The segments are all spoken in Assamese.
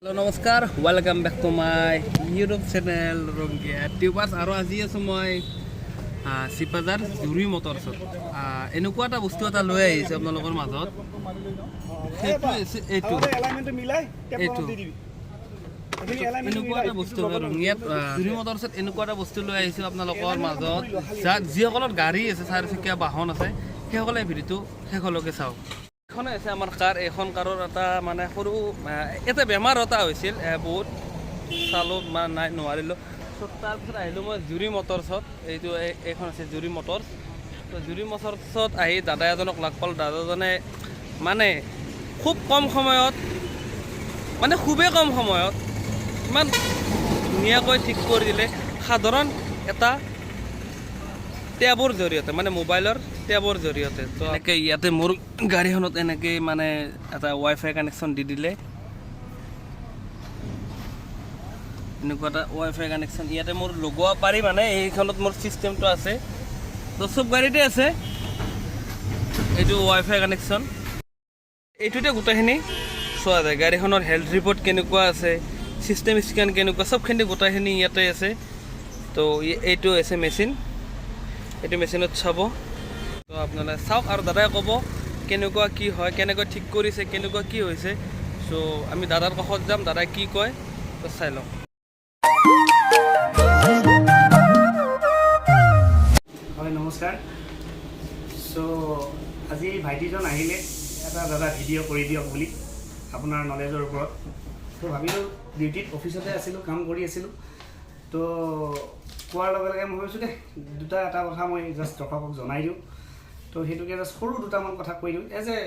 হেল্ল' নমস্কাৰ, welcome back to my YouTube channel Rangia tubers. আৰু আজি আছোঁ মই চিপাঝাৰ জুৰি মটৰ্ছত। এনেকুৱা এটা বস্তু এটা লৈ আহিছোঁ আপোনালোকৰ মাজত, সেইটো হৈছে এইটো। এইটো এনেকুৱা এটা বস্তু হয় ৰঙিয়াত জুৰি মটৰ্ছত। এনেকুৱা এটা বস্তু লৈ আহিছোঁ আপোনালোকৰ মাজত, যাক যিসকলৰ গাড়ী আছে, চাৰিচকীয়া বাহন আছে, সেইসকলে ভিডিঅ'টো শেষলৈকে চাওক। এইখনে হৈছে আমাৰ কাৰ। এইখন কাৰৰ এটা মানে সৰু এটা বেমাৰ এটা হৈছিল। বহুত চালোঁ, মানে নাই, নোৱাৰিলোঁ। চ' তাৰপিছত আহিলোঁ মই জুৰি মটৰ্ছত। এইটো এইখন হৈছে জুৰি মটৰ্ছ। ত' জুৰি মটৰ্ছত আহি দাদা এজনক লগ পালোঁ। দাদাজনে মানে খুব কম সময়ত, মানে খুবেই কম সময়ত ইমান ধুনীয়াকৈ ঠিক কৰি দিলে, সাধাৰণ এটা টেবৰ জৰিয়তে, মানে মোবাইলৰ টেবৰ জৰিয়তে। তো এনেকৈ ইয়াতে মোৰ গাড়ীখনত এনেকৈ মানে এটা ৱাই ফাই কানেকশ্যন দি দিলে। এনেকুৱা এটা ৱাই ফাই কানেকশ্যন ইয়াতে মোৰ লগোৱা পাৰি, মানে এইখনত মোৰ ছিষ্টেমটো আছে। তো চব গাড়ীতে আছে এইটো ৱাই ফাই কানেকশ্যন। এইটোতে গোটেইখিনি চোৱা যায়, গাড়ীখনৰ হেল্থ ৰিপৰ্ট কেনেকুৱা আছে, ছিষ্টেম স্কেন কেনেকুৱা, চবখিনি গোটেইখিনি ইয়াতে আছে। তো এইটো আছে মেচিন, এইটো মেচিনত চাব। তো আপোনালোকে চাওক আৰু দাদাই ক'ব কেনেকুৱা কি হয়, কেনেকৈ ঠিক কৰিছে, কেনেকুৱা কি হৈছে। চ' আমি দাদাৰ কাষত যাম, দাদাই কি কয় তো চাই লওঁ। হয়, নমস্কাৰ। চ' আজি ভাইটিজন আহিলে, এটা দাদা ভিডিঅ' কৰি দিয়ক বুলি আপোনাৰ নলেজৰ ওপৰত। ত' ভাবিলোঁ, ডিউটিত অফিচতে আছিলোঁ, কাম কৰি আছিলোঁ। তো কোৱাৰ লগে লগে মই ভাবিছোঁ দে দুটা এটা কথা মই জাষ্ট দৰ্শকক জনাই দিওঁ। তো সেইটোকে জাষ্ট সৰু দুটামান কথা কৈ দিওঁ, এজ এ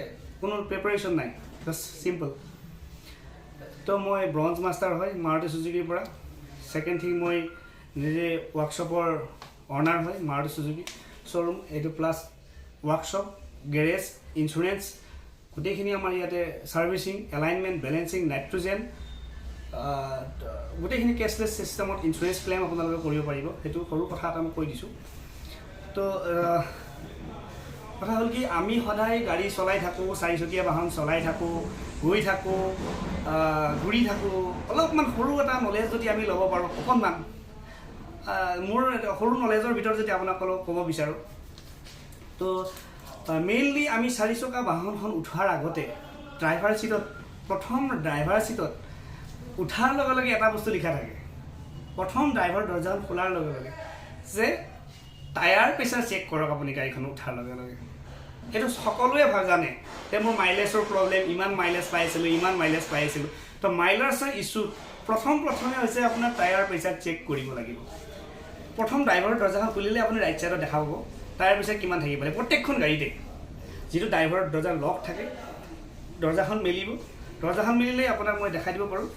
কোনো প্ৰিপাৰেশ্যন নাই, জাষ্ট চিম্পল। তো মই ব্ৰঞ্জ মাষ্টাৰ হয় মাৰুতি চুজুকিৰ পৰা। ছেকেণ্ড থিং, মই নিজে ৱৰ্কশ্বপৰ অনাৰ হয়, মাৰুতি চুজুকি শ্ব'ৰুম এইটো, প্লাছ ৱৰ্কশ্বপ, গেৰেজ, ইঞ্চুৰেঞ্চ গোটেইখিনি আমাৰ ইয়াতে, ছাৰ্ভিচিং, এলাইনমেণ্ট, বেলেঞ্চিং, নাইট্ৰজেন, গোটেইখিনি কেছলেছ ছিষ্টেমত ইঞ্চুৰেঞ্চ ক্লেইম আপোনালোকে কৰিব পাৰিব। সেইটো সৰু কথা এটা মই কৈ দিছোঁ। তো কথা হ'ল কি, আমি সদায় গাড়ী চলাই থাকোঁ, চাৰিচকীয়া বাহন চলাই থাকোঁ, গৈ থাকোঁ, ঘূৰি থাকোঁ। অলপমান সৰু এটা নলেজ যদি আমি ল'ব পাৰোঁ অকণমান, মোৰ এটা সৰু নলেজৰ ভিতৰত যদি আপোনাক অলপ ক'ব বিচাৰোঁ, তো মেইনলি আমি চাৰিচকীয়া বাহনখন উঠোৱাৰ আগতে ড্ৰাইভাৰ ছিটত, প্ৰথম ড্ৰাইভাৰ ছিটত উঠাৰ লগে লগে এটা বস্তু লিখা থাকে, প্ৰথম ড্ৰাইভাৰ দৰ্জাখন খোলাৰ লগে লগে, যে টায়াৰ প্ৰেছাৰ চেক কৰক আপুনি গাড়ীখন উঠাৰ লগে লগে। সেইটো সকলোৱে জানে যে মোৰ মাইলেজৰ প্ৰব্লেম, ইমান মাইলেজ পাইছিলোঁ, ইমান মাইলেজ পাইছিলোঁ। তো মাইলেজৰ ইছ্যু প্ৰথমে হৈছে আপোনাৰ টায়াৰ প্ৰেছাৰ চেক কৰিব লাগিব। প্ৰথম ড্ৰাইভাৰৰ দৰ্জাখন খুলিলে আপুনি ৰাইট ছাইডত দেখা পাব টায়াৰ প্ৰেছাৰ কিমান থাকিব লাগে। প্ৰত্যেকখন গাড়ীতে যিটো ড্ৰাইভাৰৰ দৰ্জা লক থাকে, দৰ্জাখন মেলিব, দৰ্জাখন মেলিলেই আপোনাক মই দেখাই দিব পাৰোঁ।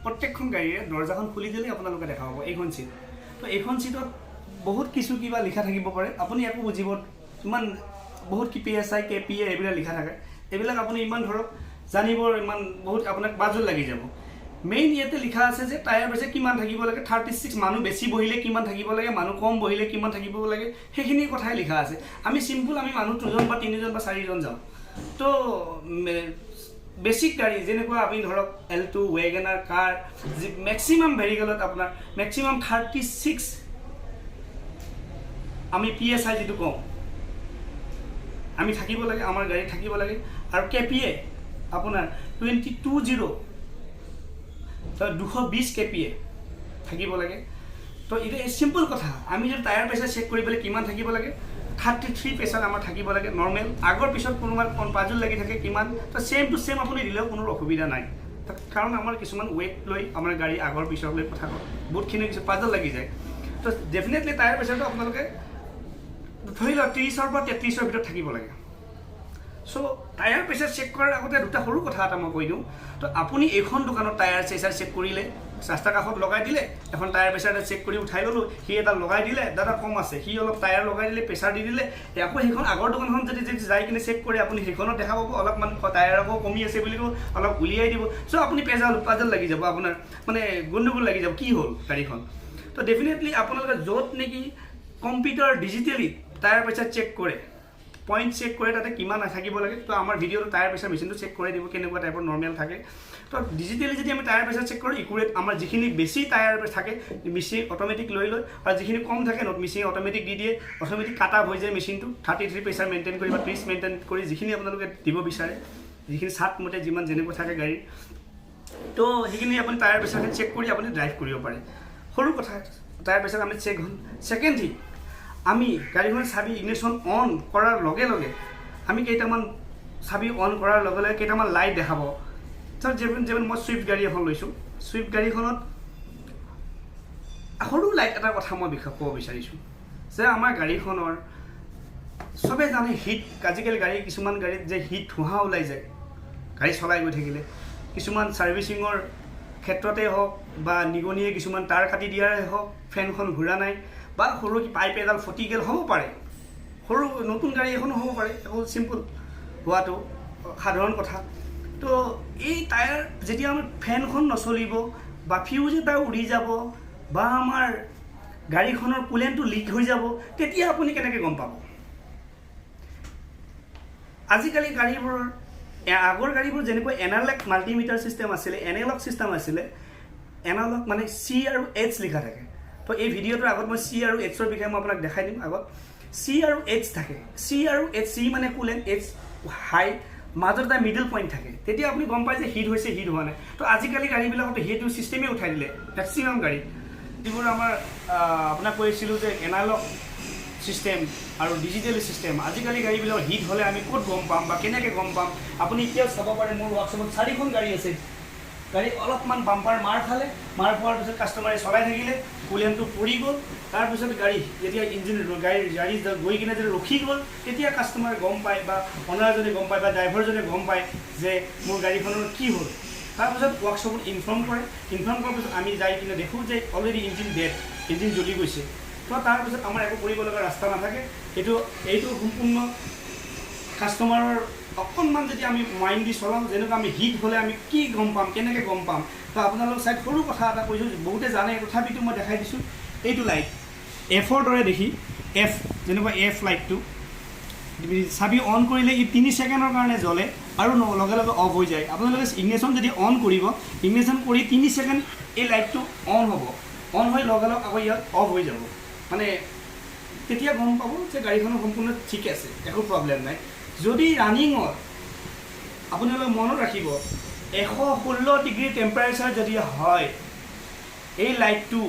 প্ৰত্যেকখন গাড়ীৰে দৰ্জাখন খুলি দিলেই আপোনালোকে দেখা পাব এইখন চিট। তো এইখন চিটত বহুত কিছু কিবা লিখা থাকিব পাৰে, আপুনি একো বুজিব ইমান বহুত কি PSI, KPA এইবিলাক লিখা থাকে। এইবিলাক আপুনি ইমান ধৰক জানিবৰ ইমান বহুত আপোনাক বাজুল লাগি যাব। মেইন ইয়াতে লিখা আছে যে টায়াৰ প্ৰেছাৰ কিমান থাকিব লাগে, 36, মানুহ বেছি বহিলে কিমান থাকিব লাগে, মানুহ কম বহিলে কিমান থাকিব লাগে, সেইখিনি কথাই লিখা আছে। আমি চিম্পুল, আমি মানুহ দুজন বা তিনিজন বা চাৰিজন যাওঁ। তো বেছিক গাড়ী যেনেকুৱা আপুনি ধৰক এল্টো, ৱেগেনাৰ, কাৰ, যি মেক্সিমাম ভেহিকেলত আপোনাৰ মেক্সিমাম 36 আমি PSI যিটো কওঁ আমি থাকিব লাগে, আমাৰ গাড়ীত থাকিব লাগে। আৰু KPA আপোনাৰ 220, 220 KPA থাকিব লাগে। তো এতিয়া এই চিম্পল কথা, আমি যদি টায়াৰ প্ৰেছাৰ চেক কৰি পেলাই কিমান থাকিব লাগে, 33 প্ৰেছাৰ আমাৰ থাকিব লাগে নৰ্মেল। আগৰ পিছত কোনোবা পাজুল লাগি থাকে কিমান, তো ছেম টু ছেম আপুনি দিলেও কোনো অসুবিধা নাই। কাৰণ আমাৰ কিছুমান ৱেইট লৈ আমাৰ গাড়ী আগৰ পিছৰ লৈ কথা কয়, বহুতখিনি কিছু পাজল লাগি যায়। তো ডেফিনেটলি টায়াৰ প্ৰেছাৰটো আপোনালোকে ধৰি লওক 30ৰ পৰা 33ৰ ভিতৰত থাকিব লাগে। চ' টায়াৰ প্ৰেছাৰ চেক কৰাৰ আগতে দুটা সৰু কথা এটা মই কৈ দিওঁ। তো আপুনি এইখন দোকানত টায়াৰ প্ৰেছাৰ চেক কৰিলে, ৰাস্তাৰ কাষত লগাই দিলে, এখন টায়াৰ প্ৰেছাৰ এটা চেক কৰি উঠাই ল'লোঁ, সি এটা লগাই দিলে, দাদা কম আছে, সি অলপ টায়াৰ লগাই দিলে, প্ৰেছাৰ দি দিলে। আকৌ সেইখন আগৰ দোকানখন যদি যদি যাই কিনে চেক কৰে আপুনি, সেইখনত দেখা পাব অলপমান টায়াৰ আকৌ কমি আছে বুলি ক'ব, অলপ উলিয়াই দিব। চ' আপুনি প্ৰেছাৰ পাজল লাগি যাব, আপোনাৰ মানে গণ্ডগোল লাগি যাব, কি হ'ল গাড়ীখন। তো ডেফিনেটলি আপোনালোকে য'ত নেকি computer digitally tyre pressure check কৰে, পইণ্ট চেক কৰে, তাতে কিমান থাকিব লাগে, তো আমাৰ ভিডিঅ'টো টায়াৰ প্ৰেছাৰ মেচিনটো চেক কৰি দিব কেনেকুৱা টাইপৰ নৰ্মেল থাকে। তো ডিজিটেলি যদি আমি টায়াৰ প্ৰেছাৰ চেক কৰোঁ, একুৰেট আমাৰ যিখিনি বেছি টায়াৰ থাকে মেচিন অট'মেটিক লৈ লয় আৰু যিখিনি কম থাকে মেচিন অট'মেটিক দি দিয়ে, অট'মেটিক কাট আপ হৈ যায় মেচিনটো। 33 প্ৰেছাৰ মেইনটেইন কৰি বা 30 মেইনটেইন কৰি যিখিনি আপোনালোকে দিব বিচাৰে, যিখিনি চাৰ্ট মতে যিমান যেনেকুৱা থাকে গাড়ীৰ, তো সেইখিনি আপুনি টায়াৰ প্ৰেছাৰখিনি চেক কৰি আপুনি ড্ৰাইভ কৰিব পাৰে। সৰু কথা, টায়াৰ প্ৰেছাৰ আমি চেক হ'ল। ছেকেণ্ড থিং, আমি গাড়ীখন চাবি ইগনিশ্যন অন কৰাৰ লগে লগে আমি কেইটামান চাবি অন কৰাৰ লগে লগে কেইটামান লাইট দেখাব। ধৰ যেমন যেমন মই চুইফ্ট গাড়ী এখন লৈছোঁ, চুইফ্ট গাড়ীখনত সৰু লাইট এটাৰ কথা মই বিষয়ে ক'ব বিচাৰিছোঁ যে আমাৰ গাড়ীখনৰ চবে জানে হিট, আজিকালি গাড়ী কিছুমান গাড়ীত যে হিট ধোঁৱা ওলাই যায় গাড়ী চলাই গৈ থাকিলে, কিছুমান ছাৰ্ভিচিঙৰ ক্ষেত্ৰতে হওক বা নিগনিয়ে কিছুমান তাঁৰ কাটি দিয়াৰে হওক, ফেনখন ঘূৰা নাই বা সৰু পাইপ এডাল ফটি গ'ল হ'ব পাৰে, সৰু নতুন গাড়ী এখনো হ'ব পাৰে, একো চিম্পুল হোৱাটো সাধাৰণ কথা। তো এই টায়াৰ যেতিয়া আমাৰ ফেনখন নচলিব বা ফিউজ এটা উৰি যাব বা আমাৰ গাড়ীখনৰ কুলেণ্টটো লিক হৈ যাব, তেতিয়া আপুনি কেনেকৈ গম পাব? আজিকালি গাড়ীবোৰৰ আগৰ গাড়ীবোৰ যেনেকৈ এনালগ মাল্টিমিটাৰ ছিষ্টেম আছিলে, এনালগ ছিষ্টেম আছিলে, এনালগ মানে চি আৰু এইচ লিখা থাকে। তো এই ভিডিঅ'টোৰ আগত মই চি আৰু এইচৰ বিষয়ে মই আপোনাক দেখাই দিম। আগত চি আৰু এইচ থাকে, চি আৰু এইচ, চি মানে কুলেণ্ট, এইচ হাই, মাজত এটা মিডল পইণ্ট থাকে, তেতিয়া আপুনি গম পায় যে হিট হৈছে, হিট হোৱা নাই। তো আজিকালি গাড়ীবিলাকতো সেইটো ছিষ্টেমেই উঠাই দিলে মেক্সিমাম গাড়ীত। যিবোৰ আমাৰ আপোনাক কৈছিলোঁ যে এনালগ ছিষ্টেম আৰু ডিজিটেল ছিষ্টেম, আজিকালি গাড়ীবিলাকৰ হিট হ'লে আমি ক'ত গম পাম বা কেনেকৈ গম পাম? আপুনি এতিয়াও চাব পাৰে, মোৰ ৱৰ্কশ্বপত চাৰিখন গাড়ী আছে। গাড়ী অলপমান বাম্পাৰ মাৰ খালে, মাৰ খোৱাৰ পিছত কাষ্টমাৰে চলাই থাকিলে, কুলেণ্টটো পৰি গ'ল। তাৰপিছত গাড়ী যেতিয়া ইঞ্জিন গাড়ী গাড়ী গৈ কিনে যেতিয়া ৰখি গ'ল, তেতিয়া কাষ্টমাৰে গম পায় বা অনাৰজনে গম পায় বা ড্ৰাইভাৰজনে গম পায় যে মোৰ গাড়ীখনৰ কি হ'ল। তাৰপিছত ৱৰ্কশ্বপত ইনফৰ্ম কৰে। ইনফৰ্ম কৰাৰ পিছত আমি যাই কিনে দেখোঁ যে অলৰেডি ইঞ্জিন ডেড, ইঞ্জিন জ্বলি গৈছে। তো তাৰপিছত আমাৰ একো কৰিব লগা ৰাস্তা নাথাকে। এইটো সম্পূৰ্ণ কাষ্টমাৰৰ অকণমান যদি আমি মাইণ্ড দি চলাওঁ, যেনেকুৱা আমি হিট হ'লে আমি কি গম পাম, কেনেকৈ গম পাম। তো আপোনালোক চাইড সৰু কথা এটা কৈছোঁ, বহুতে জানে, তথাপিতো মই দেখাই দিছোঁ। এইটো লাইট এফৰ দৰে দেখি, এফ যেনেকুৱা এফ লাইটটো চাবি অন কৰিলে ই 3 ছেকেণ্ডৰ কাৰণে জ্বলে আৰু লগে লগে অফ হৈ যায়। আপোনালোকে ইগনিশ্যন যদি অন কৰিব, ইগনিশ্যন কৰি 3 ছেকেণ্ড এই লাইটটো অন হ'ব, অন হৈ লগে লগে আকৌ ইয়াত অফ হৈ যাব। মানে তেতিয়া গম পাব যে গাড়ীখনৰ সম্পূৰ্ণ ঠিকে আছে, একো প্ৰব্লেম নাই। যদি ৰানিঙত আপোনালোকে মনত ৰাখিব, 116 ডিগ্ৰী টেম্পাৰেচাৰ যদি হয়, এই লাইটটো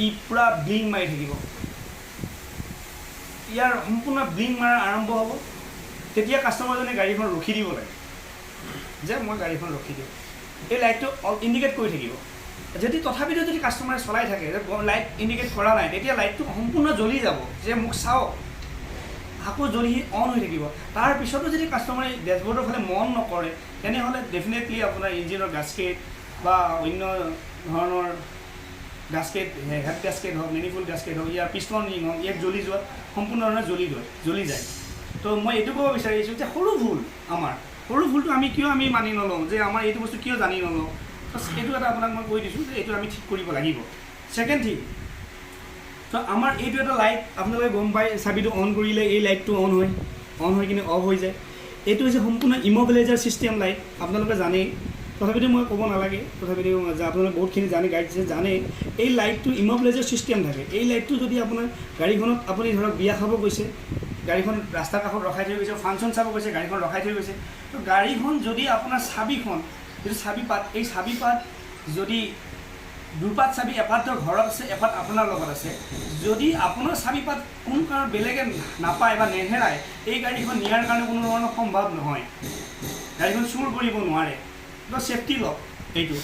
ই পূৰা ব্লিংক মাৰি থাকিব। ইয়াৰ সম্পূৰ্ণ ব্লিংক মাৰা আৰম্ভ হ'ব। তেতিয়া কাষ্টমাৰজনে গাড়ীখন ৰখি দিব লাগে যে মই গাড়ীখন ৰখি দিওঁ। এই লাইটটো ইণ্ডিকেট কৰি থাকিব। যদি তথাপিতো যদি কাষ্টমাৰে চলাই থাকে যে লাইট ইণ্ডিকেট কৰা নাই, তেতিয়া লাইটটো সম্পূৰ্ণ জ্বলি যাব যে মোক চাওক, আকৌ জ্বলি অন হৈ থাকিব। তাৰপিছতো যদি কাষ্টমাৰে ডেছবৰ্ডৰ ফালে মন নকৰে, তেনেহ'লে ডেফিনেটলি আপোনাৰ ইঞ্জিনৰ গাস্কেট বা অন্য ধৰণৰ গাস্কেট, হেড গাস্কেট হওক, মেনিফুল গাস্কেট হওক, ইয়াৰ পিষ্টন ৰিং হওক, ইয়াক জ্বলি যোৱা সম্পূৰ্ণ ধৰণে জ্বলি যায়। তো মই এইটো ক'ব বিচাৰিছোঁ যে সৰু ভুল, আমাৰ সৰু ভুলটো আমি কিয় আমি মানি নলওঁ যে আমাৰ এইটো বস্তু কিয় জানি নলওঁ? তো এইটো এটা আপোনাক মই কৈ দিছোঁ যে এইটো আমি ঠিক কৰিব লাগিব। ছেকেণ্ড থিং, তো আমাৰ এইটো এটা লাইট আপোনালোকে গম পায়, চাবিটো অন কৰিলে এই লাইটটো অন হয়, অন হৈ কিনে অফ হৈ যায়। এইটো হৈছে সম্পূৰ্ণ ইম'বিলাইজাৰ ছিষ্টেম লাইট, আপোনালোকে জানেই, তথাপিতো মই ক'ব নালাগে। তথাপিতো যে আপোনালোকে বহুতখিনি জানে, গাড়ী জানে, এই লাইটটো ইম'বিলাইজাৰ ছিষ্টেম থাকে। এই লাইটটো যদি আপোনাৰ গাড়ীখনত আপুনি ধৰক বিয়া খাব গৈছে, গাড়ীখন ৰাস্তাৰ কাষত ৰখাই থৈ গৈছে, ফাংচন চাব গৈছে, গাড়ীখন ৰখাই থৈ গৈছে, তো গাড়ীখন যদি আপোনাৰ চাবিখন যিটো চাবিপাত, এই চাবিপাত যদি দুপাত চাবি, এপাত ধৰক ঘৰত আছে, এপাত আপোনাৰ লগত আছে, যদি আপোনাৰ চাবিপাত কোনো কাৰণত বেলেগে নাপায় বা নেহেৰায়, এই গাড়ীখন নিয়াৰ কাৰণে কোনো ধৰণৰ সম্ভৱ নহয়, গাড়ীখন চুৰ কৰিব নোৱাৰে। তো ছেফটি লক এইটো।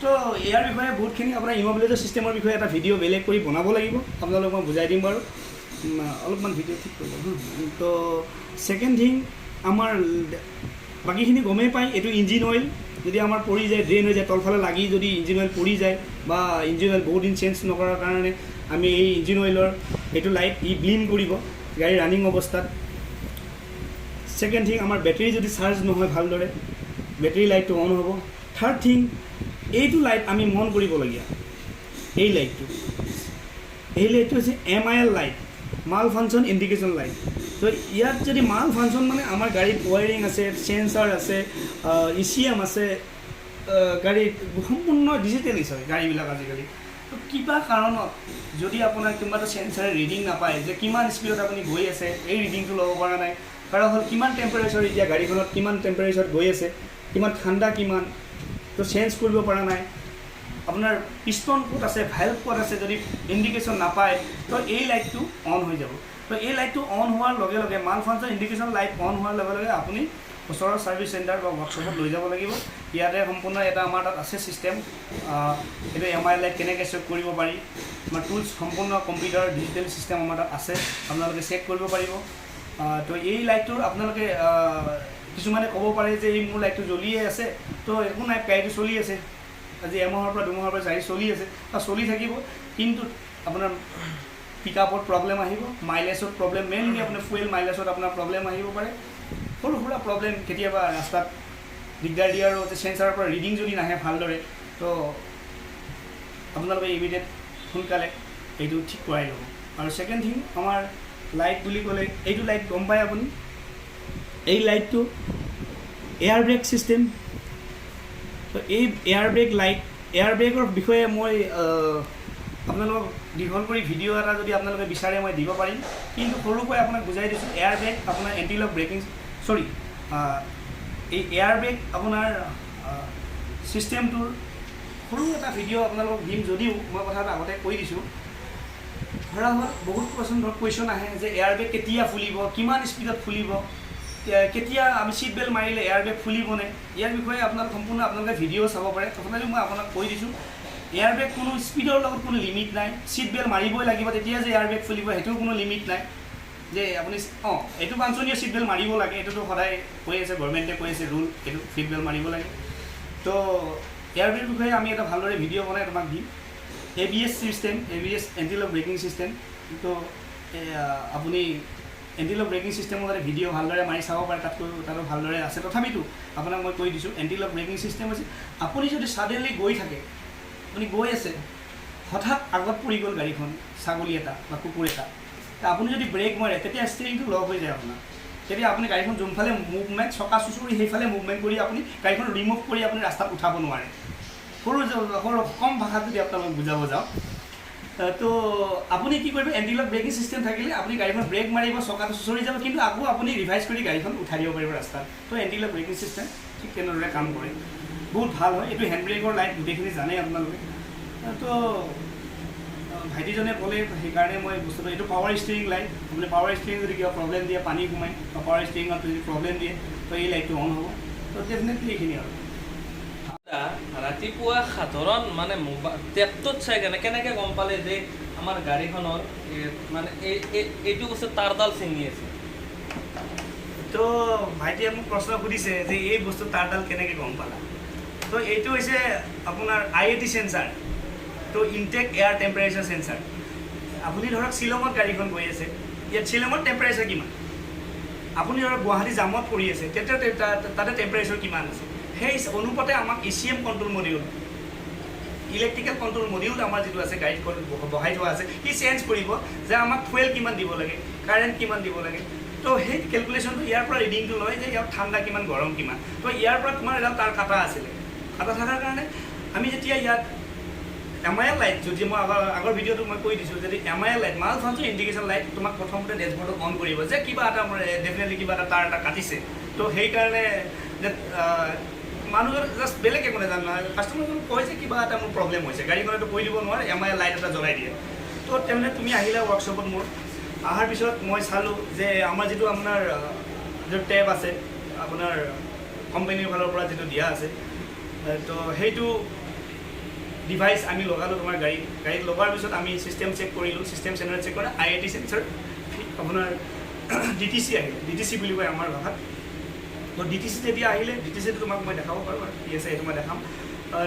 তো ইয়াৰ বিষয়ে বহুতখিনি আপোনাৰ ইম'বিলাইজাৰ ছিষ্টেমৰ বিষয়ে এটা ভিডিঅ' বেলেগ কৰি বনাব লাগিব, আপোনালোক মই বুজাই দিম বাৰু। অলপমান ভিডিঅ' ঠিক কৰিব। তো ছেকেণ্ড থিং, আমাৰ বাকীখিনি গমেই পায়। এইটো ইঞ্জিন অইল যদি আমাৰ পৰি যায়, ড্ৰেইন হৈ যায়, তলফালে লাগি যদি ইঞ্জিন অইল পৰি যায় বা ইঞ্জিন অইল বহুত দিন চেঞ্জ নকৰাৰ কাৰণে আমি এই ইঞ্জিন অইলৰ এইটো লাইট ই ব্লিংক কৰিব গাড়ী ৰানিং অৱস্থাত। ছেকেণ্ড থিং, আমাৰ বেটেৰী যদি চাৰ্জ নহয় ভালদৰে, বেটেৰী লাইটটো অন হ'ব। থাৰ্ড থিং, এইটো লাইট আমি মন কৰিবলগীয়া, এই লাইটটো এই লাইটটো হৈছে MIL light, malfunction indication light। তো ইয়াত যদি মাল ফাংচন মানে আমাৰ গাড়ীত ৱায়াৰিং আছে, চেঞ্চাৰ আছে, ECM আছে, গাড়ীত সম্পূৰ্ণ ডিজিটেলিছ হয় গাড়ীবিলাক আজিকালি। তো কিবা কাৰণত যদি আপোনাৰ কোনোবা এটা চেঞ্চাৰে ৰিডিং নাপায় যে কিমান স্পীডত আপুনি গৈ আছে, এই ৰিডিংটো ল'ব পৰা নাই, কাৰণ হ'ল কিমান টেম্পাৰেচাৰ, এতিয়া গাড়ীখনত কিমান টেম্পাৰেচাৰত গৈ আছে, কিমান ঠাণ্ডা কিমান, তো চেঞ্জ কৰিব পৰা নাই, আপোনাৰ পিষ্টন ক'ত আছে, ভেল্ভ ক'ত আছে, যদি ইণ্ডিকেশ্যন নাপায়, তো এই লাইটটো অন হৈ যাব। তো এই লাইটটো অন হোৱাৰ লগে লগে, malfunction indication light on হোৱাৰ লগে লগে আপুনি ওচৰৰ ছাৰ্ভিচ চেণ্টাৰ বা ৱৰ্কশ্বপত লৈ যাব লাগিব। ইয়াতে সম্পূৰ্ণ এটা আমাৰ তাত আছে ছিষ্টেম, এইটো MIL light কেনেকৈ চেক কৰিব পাৰি। আমাৰ টুলছ সম্পূৰ্ণ কম্পিউটাৰ ডিজিটেল ছিষ্টেম আমাৰ তাত আছে, আপোনালোকে চেক কৰিব পাৰিব। তো এই লাইটটোৰ আপোনালোকে কিছুমানে ক'ব পাৰে যে এই মোৰ লাইটটো জ্বলিয়ে আছে, তো একো নাই, গাড়ীটো চলি আছে, আজি এমাহৰ পৰা 2 মাহৰ পৰা গাড়ী চলি আছে বা চলি থাকিব, কিন্তু আপোনাৰ পিক আপত প্ৰব্লেম আহিব, মাইলেজত প্ৰব্লেম, মেইনলি আপোনাৰ ফুৱেল মাইলেজত আপোনাৰ প্ৰব্লেম আহিব পাৰে। সৰু সুৰা প্ৰব্লেম কেতিয়াবা ৰাস্তাত দিগদাৰ দিয়ে আৰু চেঞ্চাৰৰ পৰা ৰিডিং যদি নাহে ভালদৰে, তো আপোনালোকে ইমিডিয়েট সোনকালে এইটো ঠিক কৰাই ল'ব। আৰু ছেকেণ্ড থিং, আমাৰ লাইট বুলি ক'লে এইটো লাইট গম পায় আপুনি, এই লাইটটো এয়াৰ ব্ৰেক ছিষ্টেম। তো এই এয়াৰ ব্ৰেক লাইট, এয়াৰ ব্ৰেকৰ বিষয়ে মই আপোনালোকক দীঘল কৰি ভিডিঅ' এটা যদি আপোনালোকে বিচাৰে মই দিব পাৰিম, কিন্তু সৰুকৈ আপোনাক বুজাই দিছোঁ। এয়াৰ ব্ৰেক আপোনাৰ এণ্টিলক ব্ৰেকিং, চৰি, এই এয়াৰ ব্ৰেক আপোনাৰ ছিষ্টেমটোৰ সৰু এটা ভিডিঅ' আপোনালোকক দিম যদিও মই কথাটো আগতে কৈ দিছোঁ। ধৰা হ'ল বহুত কুৱেশ্যন, ধৰক কুৱেশ্যন আহে যে এয়াৰ বেগ কেতিয়া ফুলিব, কিমান স্পীডত ফুলিব, কেতিয়া আমি চিট বেল্ট মাৰিলে এয়াৰ বেগ ফুলিবনে, ইয়াৰ বিষয়ে আপোনালোক সম্পূৰ্ণ আপোনালোকে ভিডিঅ' চাব পাৰে। তথাপিও মই আপোনাক কৈ দিছোঁ, এয়াৰ বেগ কোনো স্পীডৰ লগত কোনো লিমিট নাই। চিট বেল্ট মাৰিবই লাগিব তেতিয়া যে এয়াৰ বেগ ফুলিব, সেইটোৰ কোনো লিমিট নাই যে আপুনি এইটো বাঞ্ছনীয়, চিট বেল্ট মাৰিব লাগে, এইটোতো সদায় কৈ আছে, গভৰ্ণমেণ্টে কৈ আছে ৰুল, এইটো চিট বেল্ট মাৰিব লাগে। তো এয়াৰ বেগৰ বিষয়ে আমি এটা ভালদৰে ভিডিঅ' বনাই তোমাক দিম। ABS system, ABS antilock braking system। তো আপুনি এণ্টিলক ব্ৰেকিং ছিষ্টেমৰ যাতে ভিডিঅ' ভালদৰে মাৰি চাব পাৰে, তাতকৈ তাতো ভালদৰে আছে। তথাপিতো আপোনাক মই কৈ দিছোঁ, এণ্টিলক ব্ৰেকিং ছিষ্টেম হৈছে আপুনি যদি ছাডেনলি গৈ থাকে, আপুনি গৈ আছে, হঠাৎ আগত পৰি গ'ল গাড়ীখন, ছাগলী এটা বা কুকুৰ এটা, তা আপুনি যদি ব্ৰেক মাৰে তেতিয়া ষ্টিৰিংটো লক হৈ যায় আপোনাৰ। তেতিয়া আপুনি গাড়ীখন যোনফালে মুভমেণ্ট, চকা চুচৰি সেইফালে মুভমেণ্ট কৰি আপুনি গাড়ীখন ৰিমুভ কৰি আপুনি ৰাস্তাত উঠাব নোৱাৰে। সৰু সৰু কম ভাষাত যদি আপোনালোকক বুজাব যাওঁ, তো আপুনি কি কৰিব? এণ্টিলক ব্ৰেকিং ছিষ্টেম থাকিলে আপুনি গাড়ীখন ব্ৰেক মাৰিব, চকাটো চুচৰি যাব, কিন্তু আকৌ আপুনি ৰিভাইজ কৰি গাড়ীখন উঠাই দিব পাৰিব ৰাস্তাত। তো এণ্টিলক ব্ৰেকিং ছিষ্টেম ঠিক তেনেদৰে কাম কৰে, বহুত ভাল হয়। এইটো হেণ্ড ব্ৰেকৰ লাইট, গোটেইখিনি জানেই আপোনালোকে। তো ভাইটিজনে ক'লে, সেইকাৰণে মই বস্তুটো, এইটো পাৱাৰ ষ্টিৰিং লাইট। আপুনি পাৱাৰ ষ্টিৰিং যদি কিবা প্ৰব্লেম দিয়ে, পানী সোমাই বা পাৱাৰ ষ্টিৰিঙত যদি প্ৰব্লেম দিয়ে, তো এই লাইটটো অন হ'ব। তো ডেফিনেটলি এইখিনি আৰু। ৰাতিপুৱা সাধাৰণ মানে মোবাইল টেপটোত চাই কেনে কেনেকৈ গম পালে যে আমাৰ গাড়ীখনৰ মানে এইটো বস্তু তাঁৰডাল ছিঙি আছে? তো ভাইটিয়ে মোক প্ৰশ্ন সুধিছে যে এই বস্তু তাঁৰডাল কেনেকৈ গম পালা। তো এইটো হৈছে আপোনাৰ IAT sensor, তো ইনটেক এয়াৰ টেম্পাৰেচাৰ চেঞ্চাৰ। আপুনি ধৰক শ্বিলঙত গাড়ীখন গৈ আছে, ইয়াত শ্বিলঙত টেম্পাৰেচাৰ কিমান, আপুনি ধৰক গুৱাহাটী জামত পৰি আছে, তেতিয়া তাতে টেম্পাৰেচাৰ কিমান আছে, সেই অনুপাতে আমাক ECM control module, electrical control module আমাৰ যিটো আছে গাড়ীত বহাই থোৱা আছে, সি চেঞ্জ কৰিব যে আমাক ফুৱেল কিমান দিব লাগে, কাৰেণ্ট কিমান দিব লাগে। তো সেই কেলকুলেশ্যনটো ইয়াৰ পৰা ৰিডিংটো লয় যে ইয়াত ঠাণ্ডা কিমান, গৰম কিমান। তো ইয়াৰ পৰা তোমাৰ এডাল তাঁৰ কাটা আছিলে, কাটা থকাৰ কাৰণে আমি যেতিয়া ইয়াত MIL light, যদি মই আগৰ ভিডিঅ'টো মই কৈ দিছোঁ, যদি MIL light, malfunction indication light তোমাক প্ৰথমতে ডেছবৰ্ডত অন কৰিব যে কিবা এটা মোৰ ডেফিনেটলি কিবা এটা তাঁৰ এটা কাটিছে। তো সেইকাৰণে যে মানুহজন জাষ্ট বেলেগ একো নাজানো নহয়, কাষ্টমাৰজন কয় যে কিবা এটা মোৰ প্ৰব্লেম হৈছে, গাড়ীখনেতো কৈ দিব নোৱাৰে, MIL light এটা জ্বলাই দিয়ে। তো তেনেহ'লে তুমি আহিলা ৱৰ্কশ্বপত, মোৰ অহাৰ পিছত মই চালোঁ যে আমাৰ যিটো আপোনাৰ যিটো টেপ আছে আপোনাৰ কোম্পানীৰ ফালৰ পৰা যিটো দিয়া আছে, তো সেইটো ডিভাইচ আমি লগালোঁ তোমাৰ গাড়ীত। গাড়ীত লগোৱাৰ পিছত আমি ছিষ্টেম চেক কৰিলোঁ। ছিষ্টেম চেণ্টাৰত চেক কৰা IAT sensor আপোনাৰ DTC আহিলে, DTC বুলি কয় আমাৰ ভাষাত। তো DTC যেতিয়া আহিলে, DTCটো তোমাক মই দেখাব পাৰোঁ আৰু কি আছে সেইটো মই দেখাম।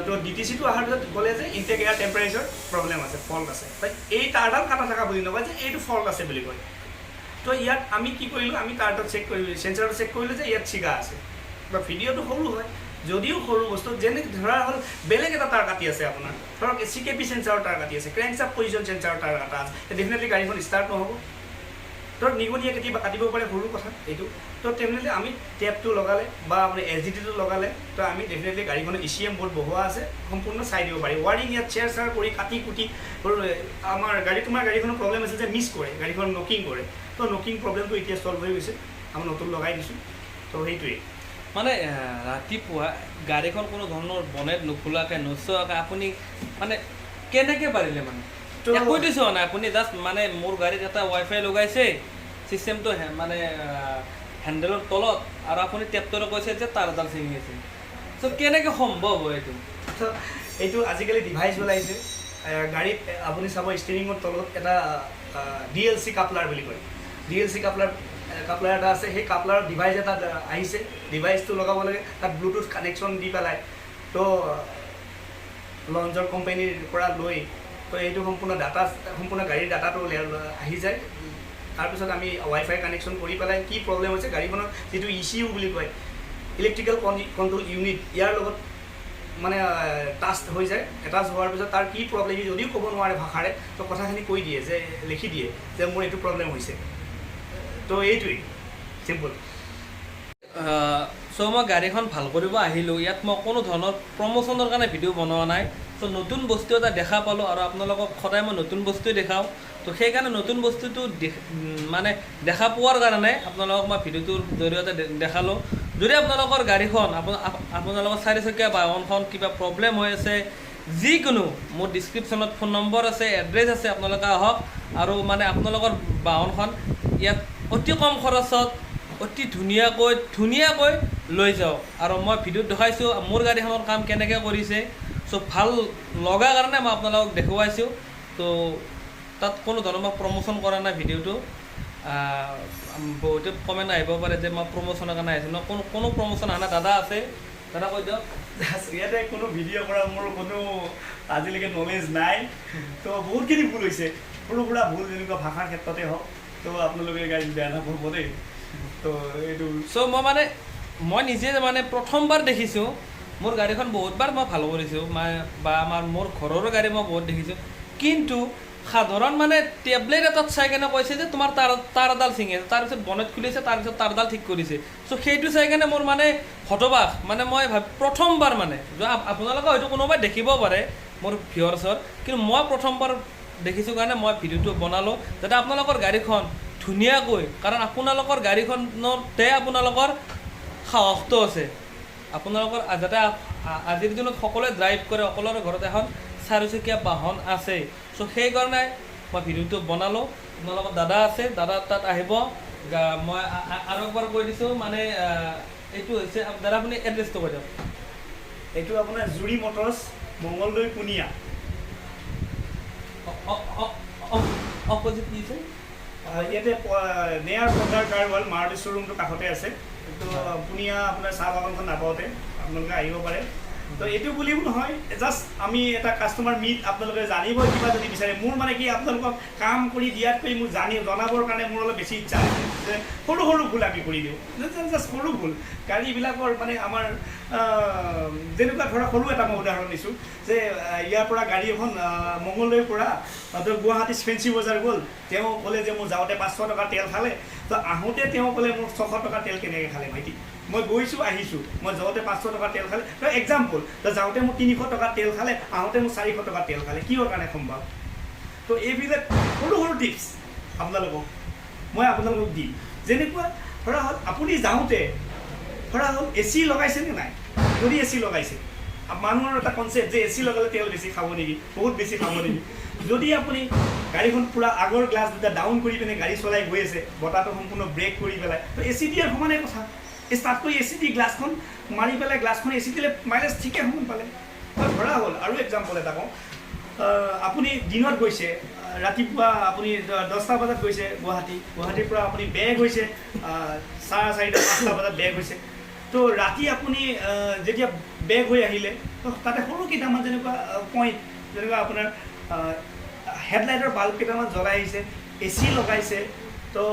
তো DTCটো অহাৰ পিছত ক'লে যে ইনটেক এয়াৰ টেম্পাৰেচাৰ প্ৰব্লেম আছে, ফল্ট আছে। তো এই তাঁৰডাল কাটা থকা বুলি নকয়, যে এইটো ফল্ট আছে বুলি কয়। তো ইয়াত আমি কি কৰিলোঁ? আমি তাঁৰডাল চেক কৰিলোঁ, চেঞ্চাৰটো চেক কৰিলোঁ যে ইয়াত ছিগা আছে। বা ভিডিঅ'টো সৰু হয়, যদিও সৰু বস্তু, যেনে ধৰা হ'ল বেলেগ এটা তাৰ কাটি আছে আপোনাৰ, ধৰক চিকেপি চেঞ্চাৰৰ তাৰ কাটি আছে, ক্ৰেংকশ্বাফ্ট পজিশ্যন চেঞ্চাৰৰ তাৰ কাটা আছে, ডেফিনেটলি গাড়ীখন ষ্টাৰ্ট নহ'ব। ধৰক নিগনিয়ে কেতিয়াবা কাটিব পাৰে, সৰু কথা এইটো। তো ডেফিনেটলি আমি টেপটো লগালে বা আপুনি এছডিটিটো লগালে, তো আমি ডেফিনেটলি গাড়ীখনত ইচিএম বৰ্ড বহোৱা আছে, সম্পূৰ্ণ চাই দিব পাৰি। ৱাৰিং ইয়াত চেয়াৰ চেয়াৰ কৰি কাটি কুটি আমাৰ গাড়ী, তোমাৰ গাড়ীখনৰ প্ৰব্লেম আছে যে মিছ কৰে, গাড়ীখন নকিং কৰে, তো নকিং প্ৰব্লেমটো এতিয়া ছল্ভ হৈ গৈছে, আমি নতুন লগাই দিছোঁ। তো সেইটোৱেই। মানে ৰাতিপুৱা গাড়ীখন কোনো ধৰণৰ বনেট নোখোলাকৈ, নোচোৱাকৈ আপুনি মানে কেনেকৈ পাৰিলে মানে? একোৱেতো চোৱা নাই আপুনি, জাষ্ট মানে মোৰ গাড়ীত এটা ৱাইফাই লগাইছে, চিষ্টেমটো মানে হেণ্ডেলৰ তলত, আৰু আপুনি টেপটোৰে কৈছে যে তাঁৰ এডাল ছিঙি আছে। চ' কেনেকৈ সম্ভৱ হয় এইটো? তো এইটো আজিকালি ডিভাইচ ওলাইছে গাড়ীত, আপুনি চাব ষ্টিৰিঙৰ তলত এটা ডিএলচি কাপলাৰ বুলি কয়, ডিএলচি কাপলাৰ এটা আছে। সেই কাপলাৰৰ ডিভাইচ এটা আহিছে, ডিভাইচটো লগাব লাগে, তাত ব্লুটুথ কানেকশ্যন দি পেলাই, তো লঞ্চৰ কোম্পানীৰ পৰা লৈ, তো এইটো সম্পূৰ্ণ ডাটা, সম্পূৰ্ণ গাড়ীৰ ডাটাটো আহি যায়। তাৰপিছত আমি ৱাইফাই কানেকশ্যন কৰি পেলাই কি প্ৰব্লেম হৈছে গাড়ীখনৰ, যিটো ইচিইউ বুলি কয়, ইলেক্ট্ৰিকেল কণ্ট্ৰল ইউনিট, ইয়াৰ লগত মানে টাচ হৈ যায়। এটাচ হোৱাৰ পিছত তাৰ কি প্ৰব্লেম, যদিও ক'ব নোৱাৰে ভাষাৰে, তো কথাখিনি কৈ দিয়ে যে, লিখি দিয়ে যে মোৰ এইটো প্ৰব্লেম হৈছে। তো এইটোৱেই চিম্পল। চ' মই গাড়ীখন ভাল কৰিব আহিলোঁ, ইয়াত মই কোনো ধৰণৰ প্ৰমোশ্যনৰ কাৰণে ভিডিঅ' বনোৱা নাই। চ' নতুন বস্তু এটা দেখা পালোঁ আৰু আপোনালোকক সদায় মই নতুন বস্তুৱে দেখাওঁ, তো সেইকাৰণে নতুন বস্তুটো মানে দেখা পোৱাৰ কাৰণে আপোনালোকক মই ভিডিঅ'টোৰ জৰিয়তে দেখালোঁ। যদি আপোনালোকৰ গাড়ীখন, আপোনালোকৰ চাৰিচকীয়া বাহনখন কিবা প্ৰব্লেম হৈ আছে যিকোনো, মোৰ ডিছক্ৰিপশ্যনত ফোন নম্বৰ আছে, এড্ৰেছ আছে, আপোনালোকে আহক আৰু মানে আপোনালোকৰ বাহনখন ইয়াত অতি কম খৰচত অতি ধুনীয়াকৈ ধুনীয়াকৈ লৈ যাওক। আৰু মই ভিডিঅ'ত দেখাইছোঁ মোৰ গাড়ীখনৰ কাম কেনেকৈ কৰিছে। চ' ভাল লগা কাৰণে মই আপোনালোকক দেখুৱাইছোঁ। তো তাত কোনো ধৰণৰ মই প্ৰমোশ্যন কৰা নাই ভিডিঅ'টো। বহুতে কমেণ্ট আহিব পাৰে যে মই প্ৰমোশ্যনৰ কাৰণে আহিছোঁ। ন, কোনো প্ৰমোশ্যন অহা নাই। দাদা আছে, দাদা কৈ দিয়ক। ইয়াতে কোনো ভিডিঅ' কৰা মোৰ কোনো আজিলৈকে নলেজ নাই, তো বহুতখিনি ভুল হৈছে, সৰু সুৰা ভুল, যেনেকুৱা ভাষাৰ ক্ষেত্ৰতে হওক। তো আপোনালোকে গাড়ী বেয়া নাপাব দেই। তো এইটো চ' মই মানে মই নিজে মানে প্ৰথমবাৰ দেখিছোঁ। মোৰ গাড়ীখন বহুতবাৰ মই ভাল কৰিছোঁ বা আমাৰ মোৰ ঘৰৰো গাড়ী মই বহুত দেখিছোঁ, কিন্তু সাধাৰণ মানে টেবলেট এটাত চাই কেনে কৈছে যে তোমাৰ তাঁৰ এডাল ছিঙি আছে, তাৰপিছত বনেট খুলিছে, তাৰপিছত তাঁৰডাল ঠিক কৰিছে। চ' সেইটো চাই কেনে মোৰ মানে হতবাক, মানে মই প্ৰথমবাৰ মানে আপোনালোকে হয়তো কোনোবাই দেখিব পাৰে মোৰ ভিউৱাৰ্ছৰ, কিন্তু মই প্ৰথমবাৰ দেখিছোঁ কাৰণে মই ভিডিঅ'টো বনালোঁ, যাতে আপোনালোকৰ গাড়ীখন ধুনীয়াকৈ, কাৰণ আপোনালোকৰ গাড়ীখনতে আপোনালোকৰ সাহসটো আছে, আপোনালোকৰ যাতে আজিৰ দিনত সকলোৱে ড্ৰাইভ কৰে, সকলোৰে ঘৰত এখন চাৰিচকীয়া বাহন আছে। চ' সেইকাৰণে মই ভিডিঅ'টো বনালোঁ। আপোনালোকৰ দাদা আছে, দাদা তাত আহিব। মই আৰু একবাৰ কৈ দিছোঁ, মানে এইটো হৈছে, দাদা আপুনি এড্ৰেছটো কৈ দিয়ক। এইটো আপোনাৰ জুৰি মটৰ্ছ, মঙলদৈ, পুনিয়া। অপজিট কি আছে? ইয়াতে নেয়াৰ পদ্মাৰ কাৰ ৱাল, মাৰুতি শ্ব'ৰুমটো কাষতে আছে। তো পুনিয়া আপোনাৰ চাহ বাগানখন নাপাওঁতে আপোনালোকে আহিব পাৰে। তো এইটো বুলিও নহয়, জাষ্ট আমি এটা কাষ্টমাৰ মিট, আপোনালোকে জানিব কিবা যদি বিচাৰে। মোৰ মানে কি, আপোনালোকক কাম কৰি দিয়াতকৈ মোৰ জনাবৰ কাৰণে মোৰ অলপ বেছি ইচ্ছা আছে যে সৰু সৰু ভুল আমি কৰি দিওঁ, জাষ্ট সৰু ভুল গাড়ীবিলাকৰ, মানে আমাৰ যেনেকুৱা ধৰক সৰু এটা মই উদাহৰণ দিছোঁ যে ইয়াৰ পৰা গাড়ী এখন মঙলদৈৰ পৰা ধৰক গুৱাহাটী ফেঞ্চি বজাৰ গ'ল, তেওঁ ক'লে যে মোৰ যাওঁতে 500 টকা তেল খালে, তো আহোঁতে তেওঁ ক'লে মোৰ 600 টকা তেল কেনেকৈ খালে ভাইটি, মই গৈছোঁ আহিছোঁ, মই যাওঁতে 500 টকা তেল খালে, তো এক্সাম্পল, তো যাওঁতে মোৰ 300 টকা তেল খালে, আহোঁতে মোৰ 400 টকা তেল খালে, কিহৰ কাৰণে সম্ভৱ? তো এইবিলাক সৰু সৰু টিপছ আপোনালোকক মই আপোনালোকক দিম। যেনেকুৱা ধৰা হ'ল আপুনি যাওঁতে ধৰা হ'ল এ চি লগাইছেনে নাই, যদি এ চি লগাইছে, মানুহৰ এটা কনচেপ্ট যে এ চি লগালে তেল বেছি খাব নেকি, বহুত বেছি খাব নেকি। যদি আপুনি গাড়ীখন পূৰা আগৰ গ্লাছ দুটা ডাউন কৰি পিনে গাড়ী চলাই গৈ আছে, বতাহটো সম্পূৰ্ণ ব্ৰেক কৰি পেলাই, তো এ চি দিয়াৰ সমানে কথা। এই তাতকৈ এ চি দি গ্লাছখন মাৰি পেলাই গ্লাছখন এ চি দিলে মাইলেজ ঠিকে সমান পালে। তো ধৰা হ'ল আৰু এক্সাম্পল এটা কওঁ, আপুনি দিনত গৈছে, ৰাতিপুৱা আপুনি 10টা বজাত গৈছে গুৱাহাটী, গুৱাহাটীৰ পৰা আপুনি বেগ হৈছে 4:30 5টা বজাত বেগ হৈছে, তো ৰাতি আপুনি যেতিয়া বেগ হৈ আহিলে, তো তাতে সৰু কেইটামান যেনেকুৱা পইণ্ট, যেনেকুৱা আপোনাৰ হেডলাইটৰ বাল্ব কেইটামান জ্বলাই আহিছে, এ চি লগাইছে, তো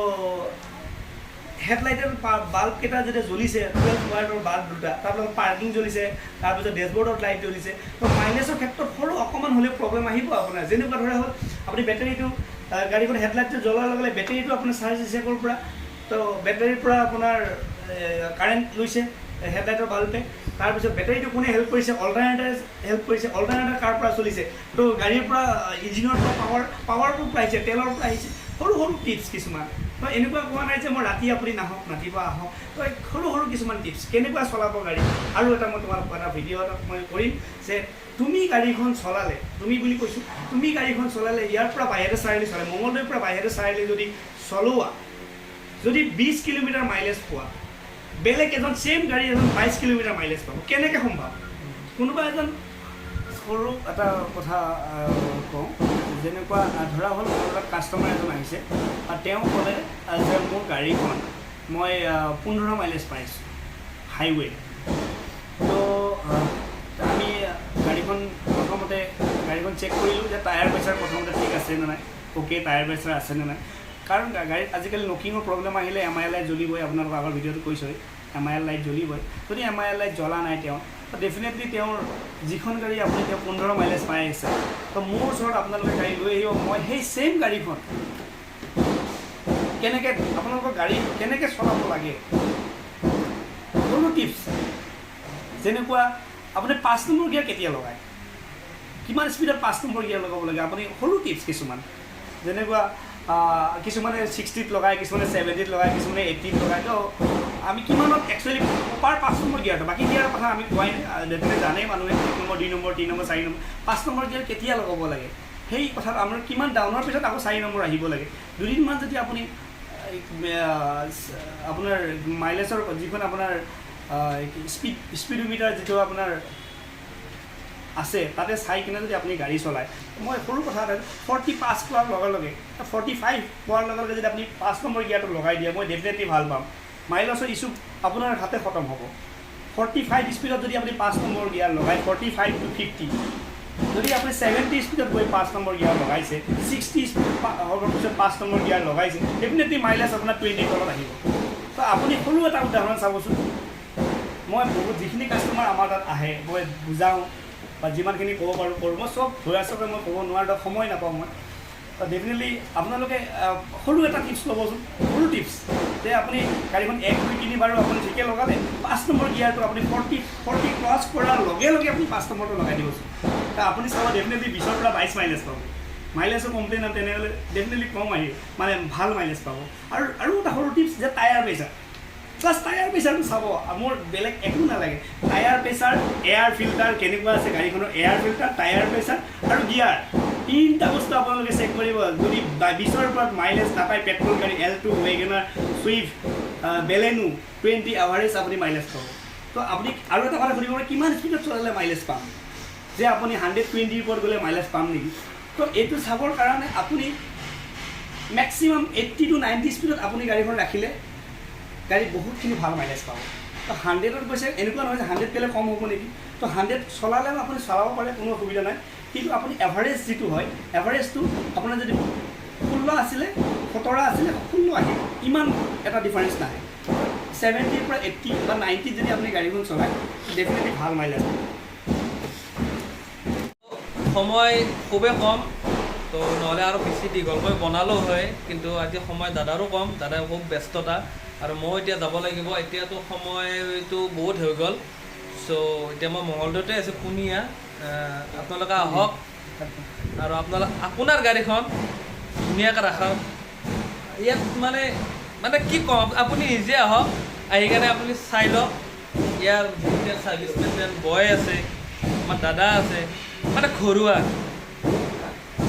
হেডলাইটৰ বাল্বকেইটা যেতিয়া জ্বলিছে, 12 ৱাটৰ বাল্ব দুটা, তাৰ লগত পাৰ্কিং জ্বলিছে, তাৰপিছত ডেছবৰ্ডত লাইট জ্বলিছে, তো মাইলেজৰ ক্ষেত্ৰত সৰু অকণমান হ'লেও প্ৰব্লেম আহিব আপোনাৰ। যেনেকুৱা ধৰা হ'ল আপুনি বেটেৰীটো, গাড়ীখন হেডলাইটটো জ্বলাৰ লগে লগে বেটেৰীটো আপোনাৰ চাৰ্জ দিছে ক'ৰ পৰা? তো বেটেৰীৰ পৰা আপোনাৰ কাৰেণ্ট লৈছে হেডলাইটৰ বাল্বে। তাৰপিছত বেটেৰীটো কোনে হেল্প কৰিছে? অল্টাৰনেটাৰ হেল্প কৰিছে। অল্টাৰনেটাৰ কাৰ পৰা চলিছে? তো গাড়ীৰ পৰা, ইঞ্জিনৰ পৰা পাৱাৰটোৰ পৰা আহিছে, তেলৰ পৰা আহিছে। সৰু সৰু টিপছ কিছুমান। তো এনেকুৱা কোৱা নাই যে মই ৰাতি আপুনি নাহক, ৰাতিপুৱা আহক। তো এই সৰু সৰু কিছুমান টিপছ, কেনেকুৱা চলাব গাড়ী। আৰু এটা মই তোমালোকক এটা ভিডিঅ' এটা মই কৰিম যে তুমি গাড়ীখন চলালে, তুমি বুলি কৈছোঁ, তুমি গাড়ীখন চলালে ইয়াৰ পৰা বাহিৰে চাৰিআলি চলে, মঙলদৈৰ পৰা বাহিৰে চাৰিআলি যদি চলোৱা, যদি 20 কিলোমিটাৰ মাইলেজ পোৱা, বেলেগ এজন ছেইম গাড়ী এজন 22 কিলোমিটাৰ মাইলেজ পাব। কেনেকৈ সম্ভৱ? কোনোবা এজন সৰু এটা কথা কওঁ, যেনেকুৱা ধৰা হ'ল মোৰ তাত কাষ্টমাৰ এজন আহিছে আৰু তেওঁ ক'লে যে মোৰ গাড়ীখন মই 15 মাইলেজ পাইছোঁ হাইৱে। তো আমি গাড়ীখন প্ৰথমতে গাড়ীখন চেক কৰিলোঁ যে টায়াৰ প্ৰেছাৰ প্ৰথমতে ঠিক আছে নে নাই, অ'কে, টায়াৰ প্ৰেছাৰ আছে নে নাই। কাৰণ গাড়ীত আজিকালি নকিঙৰ প্ৰব্লেম আহিলে এম I L light জ্বলিবই। আপোনালোকৰ আগৰ ভিডিঅ'টো কৈছোঁৱেই, এম I L light জ্বলিবই। যদি এম I L light জ্বলা নাই তেওঁ, ডেফিনেটলি তেওঁৰ যিখন গাড়ী আপুনি তেওঁ 15 মাইলেজ পাই আছে, তো মোৰ ওচৰত আপোনালোকে গাড়ী লৈ আহিব, মই সেই ছেইম গাড়ীখন কেনেকৈ, আপোনালোকৰ গাড়ী কেনেকৈ চলাব লাগে সৰু টিপছ, যেনেকুৱা আপুনি 5 নম্বৰ গিয়াৰ কেতিয়া লগায়, কিমান স্পীডত 5 নম্বৰ গিয়াৰ লগাব লাগে, আপুনি সৰু টিপছ কিছুমান, যেনেকুৱা কিছুমানে 60ত লগায়, কিছুমানে 70ত লগায়, কিছুমানে 80ত লগায়। তো আমি কিমানত একচুৱেলি প্ৰপাৰ 5 নম্বৰ গিয়াৰটো, বাকী গিয়াৰৰ কথা আমি কোৱাই নাই, ডেফিনেট জানেই মানুহে, 1 number, 2 number, 3 number, 4 number, 5 number gear কেতিয়া লগাব লাগে, সেই কথাত আমাৰ কিমান ডাউনৰ পিছত আকৌ 4 নম্বৰ আহিব লাগে। দুদিনমান যদি আপুনি আপোনাৰ মাইলেজৰ যিখন আপোনাৰ স্পীডোমিটাৰ যিটো আপোনাৰ আছে, তাতে চাই কিনে যদি আপুনি গাড়ী চলায়, মই সৰু কথা এটা, 40 পাছ পোৱাৰ লগে লগে, 45 পোৱাৰ লগে লগে যদি আপুনি 5 নম্বৰ গিয়াৰটো লগাই দিয়ে, মই ডেফিনেটলি ভাল পাম। মাইলেজৰ ইছ্যু আপোনাৰ হাতে খতম হ'ব। 45 স্পীডত যদি আপুনি 5 নম্বৰ গিয়াৰ লগায়, 45 টু 50, যদি আপুনি 70 স্পীডত গৈ 5 নম্বৰ গিয়াৰ লগাইছে, 60 স্পীড হোৱাৰ পিছত 5 নম্বৰ গিয়াৰ লগাইছে, ডেফিনেটলি মাইলেজ আপোনাৰ 20ৰ তলত আহিব। তো আপুনি সৰু এটা উদাহৰণ চাবচোন। মই বহুত যিখিনি কাষ্টমাৰ আমাৰ তাত আহে, মই বুজাওঁ বা যিমানখিনি ক'ব পাৰোঁ কৰোঁ। মই চব ঘূৰা চকে মই ক'ব নোৱাৰোঁ, ধৰক সময় নাপাওঁ মই। তো ডেফিনেটলি আপোনালোকে সৰু এটা টিপছ ল'বচোন, সৰু টিপছ যে আপুনি গাড়ীখন 1, 2, 3 বাৰু আপুনি ঠিকে লগালে, 5 নম্বৰ গিয়াৰটো আপুনি 40 ক্ৰছ কৰাৰ লগে লগে আপুনি 5 নম্বৰটো লগাই দিবচোন। তো আপুনি চাব ডেফিনেটলি 20ৰ পৰা 22 মাইলেজ পাব। মাইলেজৰ কমপ্লেইন তেনেহ'লে ডেফিনেটলি কম আহিব, মানে ভাল মাইলেজ পাব। আৰু এটা সৰু টিপছ যে টায়াৰ প্ৰেছাৰ, প্লাছ টায়াৰ প্ৰেছাৰটো চাব, মোৰ বেলেগ একো নালাগে। টায়াৰ প্ৰেছাৰ, এয়াৰ ফিল্টাৰ কেনেকুৱা আছে গাড়ীখনৰ, এয়াৰ ফিল্টাৰ, টায়াৰ প্ৰেছাৰ আৰু গিয়াৰ, তিনিটা বস্তু আপোনালোকে চেক কৰিব। যদি 20ৰ ওপৰত মাইলেজ নাপায় পেট্ৰল গাড়ী, Alto, WagonR, Swift, Baleno, 20 average আপুনি মাইলেজ পাব। তো আপুনি আৰু এটা কথা সুধিব পাৰে, কিমান স্পীডত চলালে মাইলেজ পাম, যে আপুনি 120ৰ ওপৰত গ'লে মাইলেজ পাম নেকি? তো এইটো চাবৰ কাৰণে আপুনি মেক্সিমাম 80 টু 90 স্পীডত আপুনি গাড়ীখন ৰাখিলে গাড়ী বহুতখিনি ভাল মাইলেজ পাব। তো 100ত গৈছে, এনেকুৱা নহয় যে 100 গ'লে কম হ'ব নেকি। তো 100 চলালেও আপুনি চলাব পাৰে, কোনো অসুবিধা নাই। কিন্তু আপুনি এভাৰেজ যিটো হয়, এভাৰেজটো আপোনাৰ যদি 16 আছিলে, 17 আছিলে, 16 আহিব, ইমান এটা ডিফাৰেঞ্চ নাহে। 70ৰ পৰা 80 বা 90ত যদি আপুনি গাড়ীখন চলায়, ডেফিনেটলি ভাল মাইলেজ পাব। সময় খুবেই কম, তো নহ'লে আৰু বেছি দীঘলকৈ বনালোঁ হয়, কিন্তু আজি সময় দাদাৰো কম, দাদাই খুব ব্যস্ততা আৰু মই এতিয়া যাব লাগিব। এতিয়াতো সময়টো বহুত হৈ গ'ল। চ' এতিয়া মই মঙলদৈতে আছোঁ কুনীয়া। আপোনালোকে আহক আৰু আপোনালোক আপোনাৰ গাড়ীখন ধুনীয়াকৈ ৰাখক ইয়াত। মানে কি ক'ম, আপুনি নিজে আহক, আহি কেনে আপুনি চাই লওক। ইয়াৰ যিবিলাক চাৰ্ভিচ মেইনটেইন বয় আছে, আমাৰ দাদা আছে, মানে ঘৰুৱা।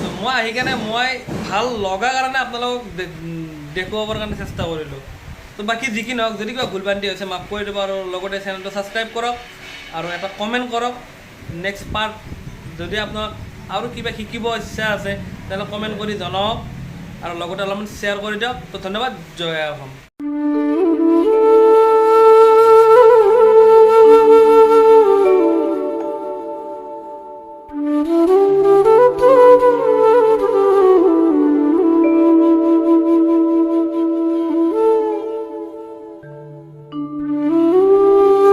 তো মই আহি কেনে মই ভাল লগা কাৰণে আপোনালোকক দেখুৱাবৰ কাৰণে চেষ্টা কৰিলোঁ। তো বাকী যি কি নহওক, যদি কিবা ভুল ভ্ৰান্তি হৈছে মাফ কৰি দিব আৰু লগতে চেনেলটো ছাবস্ক্ৰাইব কৰক আৰু এটা কমেণ্ট কৰক। নেক্সট পাৰ্ট যদি আপোনাক আৰু কিবা শিকিব ইচ্ছা আছে, তেনেহ'লে কমেণ্ট কৰি জনাওক আৰু লগতে অলপমান শ্বেয়াৰ কৰি দিয়ক। তো ধন্যবাদ, জয় অসম।